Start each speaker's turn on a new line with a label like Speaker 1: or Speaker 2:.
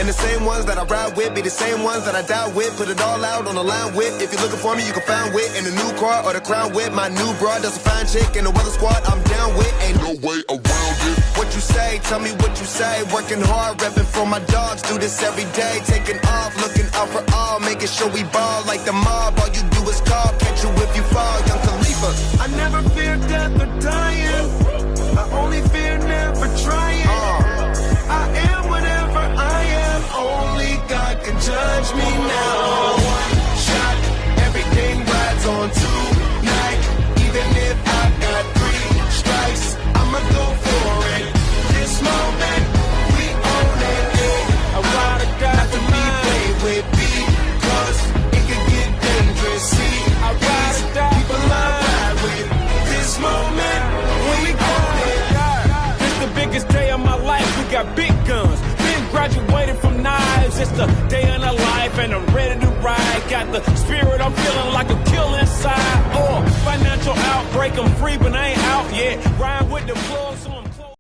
Speaker 1: And the same ones that I ride with be the same ones that I die with. Put it all out on the line with. If you're looking for me, you can find wit in the new car or the crown with. My new broad does a fine chick in the weather squad. I'm down with. Ain't no way around it. What you say? Tell me what you say. Working hard, repping for my dogs. Do this every day. Taking off, looking out for all. Making sure we ball like the mob. All you do is call. Catch you if you fall. Young Khalifa.
Speaker 2: I never fear death or dying. I only fear never trying. I am whatever I am. Only God can judge me now. One shot,
Speaker 1: everything rides on tonight. Even if I got three strikes, I'ma go for it. This moment, we own it.
Speaker 3: I ride or die
Speaker 1: Not to
Speaker 3: for
Speaker 1: be
Speaker 3: mine.
Speaker 1: played with, because it could get dangerous. See,
Speaker 3: I ride or die
Speaker 1: people
Speaker 3: for
Speaker 1: I
Speaker 3: mine.
Speaker 1: ride with. This moment, we own it.
Speaker 3: This the biggest day of my life. We got big guns. Been graduated from knives. It's the day in the life, and I'm ready to ride. Got the spirit, I'm feeling like a kill inside. Or financial outbreak, I'm free, but I ain't out yet. Ride with the plug, so I'm